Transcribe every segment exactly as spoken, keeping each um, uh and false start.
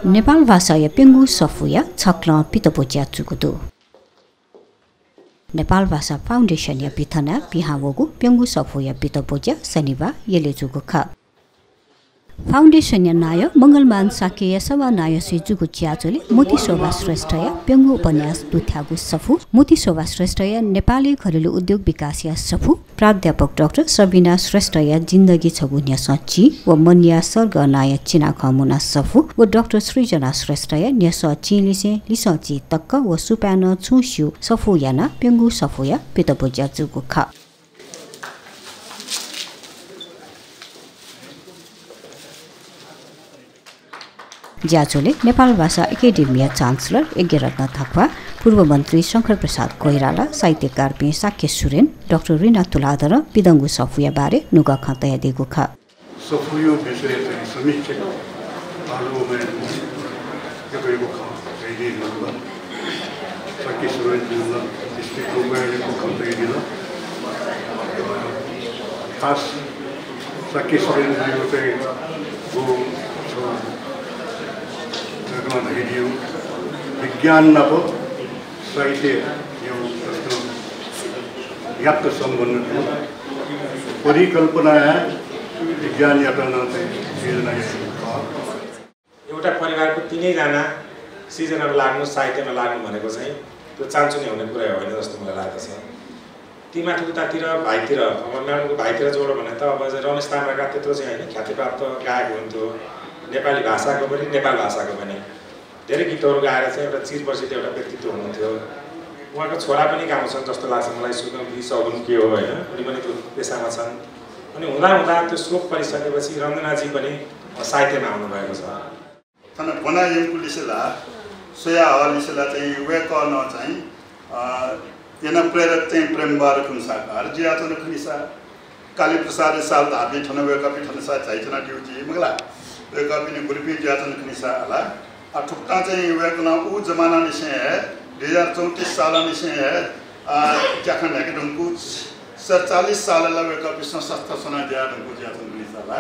नेपाल भाषाया प्यंगू सफूया छक्लं पितब्वज्या जूगु दु। नेपाल भाषा फाउन्डेसनया भिंतुना पिहां वःगु प्यंगू सफूया पितब्वज्या शनिबाः यलय् जूगु खः। फाउन्डेसनया नायः मंगलमान शाक्यया सभानायःसय् जूगु ज्याझ्वलय् मोती शोभा श्रेष्ठया प्यंगू उपन्यास दुथ्याःगु सफू, मोती शोभा श्रेष्ठया नेपाली घरेलु उद्योग विकासया सफू, प्राध्यापक डाक्टर सबिना श्रेष्ठया जिन्दगी छगू न्ह्यसः चिं व मनया सर्ग नांया चिनाखँ मुना सफू व डाक्टर सृजना श्रेष्ठया न्ह्यसः चिंलिसें लिसः चिं तक व सुपाँय् नं छुं स्यू सफू यानाः प्यंगू सफूया पितब्वज्या जूगु खः। ज्याझ्वलय् नेपाल भाषा एकेडेमीया चान्सलर यज्ञरत्न थाख्वाः, पूर्व मन्त्री शंकर प्रसाद कोइराला, साहित्यकारपिं शाक्य सुरेन, डाक्टर रिना तुलाधरं पिदंगु सफूया बारे नुगः खँ तयादीगु खः। सफूया विषय चाहिँ समीक्षक आलुमय यक्व यक्व खँ तयादीगु खः। शाक्य सुरेन जुल, स्थिति उपायले खँ तयादिल। खास शाक्य सुरेन जुल चाहिँ गु छ, विज्ञान नाप साहित्य यो प्रश्न याक्क सम्बन्ध थियो। परिकल्पना विज्ञानयात नं चाहिँ सिर्जना याइगु खः। एउटा परिवारको तिनैजना सिर्जनामा लाग्नु, साहित्यमा लाग्नु भनेको चाहिँ त्यो चान्चुने हुने कुरा होइन जस्तो मलाई लाग्दछ। तिमा थुकुतातिर भाइतिर, अब म्याडमको भाइतिर जोड भने त अब चाहिँ रमेश ताम्राकार त्यत्रो चाहिँ होइन ख्यातिप्राप्त गायक हुनुहुन्थ्यो, नेपाली भाषाको पनि, नेपाल भाषाको पनि। धेरै गीतहरू गाएर चाहिँ एउटा चिरपरिचित एउटा व्यक्तित्व हुनुहुन्थ्यो। उहाँको छोरा पनि गाउँछन् जस्तो लाग्छ मलाई, सुगम बी सगुन के हो होइन, उनी पनि त्यो पेसामा छन्। अनि हुँदा हुँदा त्यो शोक परिसकेपछि रञ्जनाजी पनि साहित्यमा आउनुभएको छ। थन ब्वना यंकुलिसे ला, स्वया हःलिसे ला चाहिँ वय्कलं चाहिँ, अ, याना प्रेरक चाहिँ प्रेमबहादुर खुम्साकार जुयाच्वन खनिसा, कालीप्रसाद साल धाःपिं थन वय्कःपिं थनसा झाइच्वनादीगु जुइ मखु ला, वय्कःपिनि गुरुपिं जुयाच्वन खनिसा ला। अ, थुकथं चाहिँ वय्कलं उ जमानांनिसें हे, दुई हजार चौंतिस सालंनिसें हे, अ, ज्याखँ न्ह्याके धुंकूगु, सतचालिस साल ला वय्कःपिन्सं संस्था स्वना जुया धुंकूगु जुयाच्वन खनिसा ला।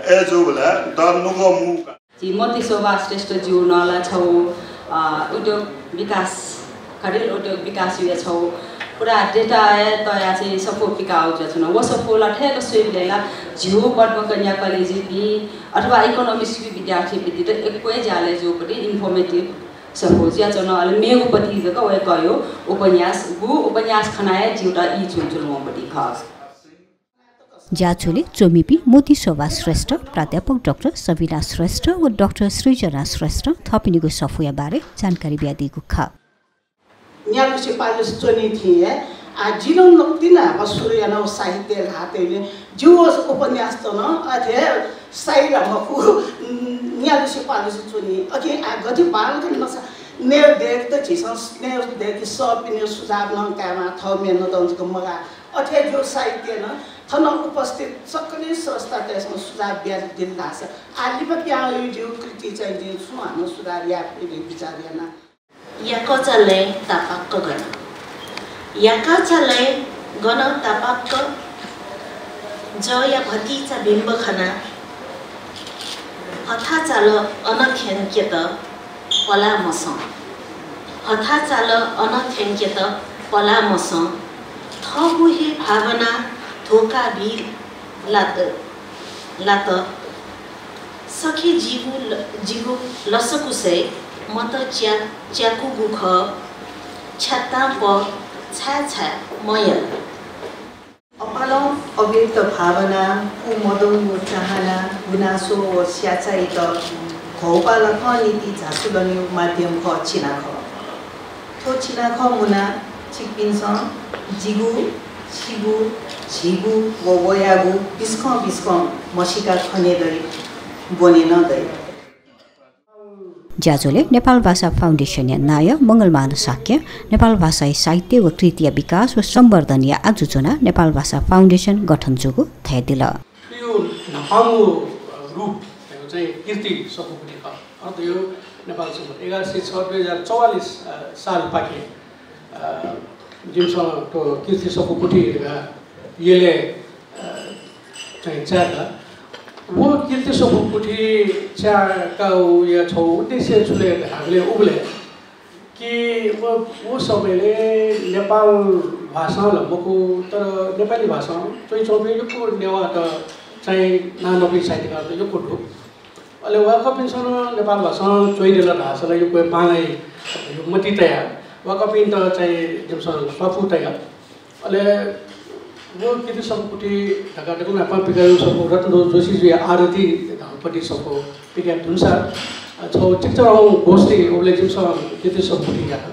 अय् जूबलय् द नुगः मू का। झी मोती शोभा श्रेष्ठज्यू नं ला छगू, अ, उद्योग विकास, घरेलु उद्योग विकासया छगू पूरा data-य् तयाः चाहिँ सफू पिकाः जुयाच्वन। व सफू ला थय्क स्वयेबलय् ला झीगु पद्मकन्या कलेजय् अथवा economics-या विद्यार्थीपिन्त यक्व हे ज्यालय् जूपति informative सफू जुयाच्वन। अले मेगु पति जक वय्कःया उपन्यास, गु उपन्यास खनाः हे जिउत ई च्वंच्वन वंपति खः। ज्याझ्वलय् च्वमिपिं मोती शोभा श्रेष्ठ, प्राध्यापक डाक्टर सबिना श्रेष्ठ व डाक्टर सृजना श्रेष्ठं थःपिनिगु सफूया बारे जानकारी बियादीगु खः। न्यादुसे पादुसे च्वनी थें हे, आ, जिं नं नकतिनि न्हापा सुरु यानागु साहित्य ल्हातय् जिगु उपन्यासत नं अथे साइला मखु, न्यादुसे पादुसे च्वनी। अकिं आ गथे बांलाक नसा नयेगु दय्केत झीसं नयेगु दय्के सःपिनिगु सुझाव नं कायेमाः, थः मेहनतं जक मगाः। अथे जिगु साहित्य नं थन उपस्थित सकलें स्रष्टातय्सं सुझाव बियादिल धाःसा आः लिपा पिहां वइगु जिगु कृति चाहिँ जिं छुं हानं सुधार याये फइ धइगु बिचाः याना। याकःचा लँय् तापाक्क गन। याकःचा लँय् गन तापाक्क जःया भतिचा बिम्ब खना। हथाचाल अन थ्यंकेत पलाः मसं। हथाचाल अन थ्यंकेत पलाः मसं। थःगु हे भावना धोका बी लात, लात। सखे जिगु ल-, जिगु लसकुसय् मत च्या-, च्याकूगु खः। छ्यातां प छाय् छाय् मयल। अपालं अव्यक्त भावना, कुमदं व चाहना, गुनासो व स्याचायात घौपालाखं निंतिं झासु लनेगु माध्यम खः चिनाखँ। थ्व चिनाखँ मुनाः छिकपिन्सं जिगु, छिगु, झीगु व वयागु बिस्कं बिस्कं मसीका खने दइ, ब्वने नं दइ। ज्याझ्वलय् नेपाल भाषा फाउन्डेसनया नायः मंगलमान शाक्यं नेपाल भाषाया साहित्य व कृतिया विकास व संवर्धनया आजु ज्वनाः नेपाल भाषा फाउन्डेसन गठन जूगु धयादिल। यो न्हापांगु रूप धयागु चाहिँ कीर्ति सफूपति खः। अ, यो नेपाल सम्बत एघार सय छ, दुई हजार चौवालिस, अ, सालपाखे, अ, जिमिसं थ्व कीर्ति सफूपति धकाः यलय्, अ, चाहिँ चायेत व कीर्ति सफू पुथि च्याकाःया छगू उद्देश्य छु ले धाःबलय् उबलय् कि व, व समयले नेपाल भाषां ला मखु, तर नेपाली भाषां च्वइच्वंपिं यक्व नेवाःत चाहिँ नांनपिं साहित्यकारत यक्व दु। अले वय्कःपिन्सं नं नेपाल भाषां च्वइदिल धाःसा ला यक्व बांलाइ मतिइ तयाः वय्कःपिन्त चाहिँ जिमिसं स्वापू तयाः अले व कीर्ति सफू पुथि धकाः दकलय् न्हापां पिकाःगु सफू रत्नध्वज जोशीजुया आरती धकाः सफू पिकाये धुंसा, अ, छगू चिकिचाधंगु गोष्ठी उबलय् जिमिसं कीर्ति सफू पुथि यात।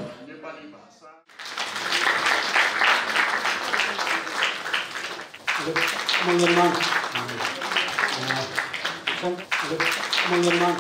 मल्यमान, अ, मल्यमान।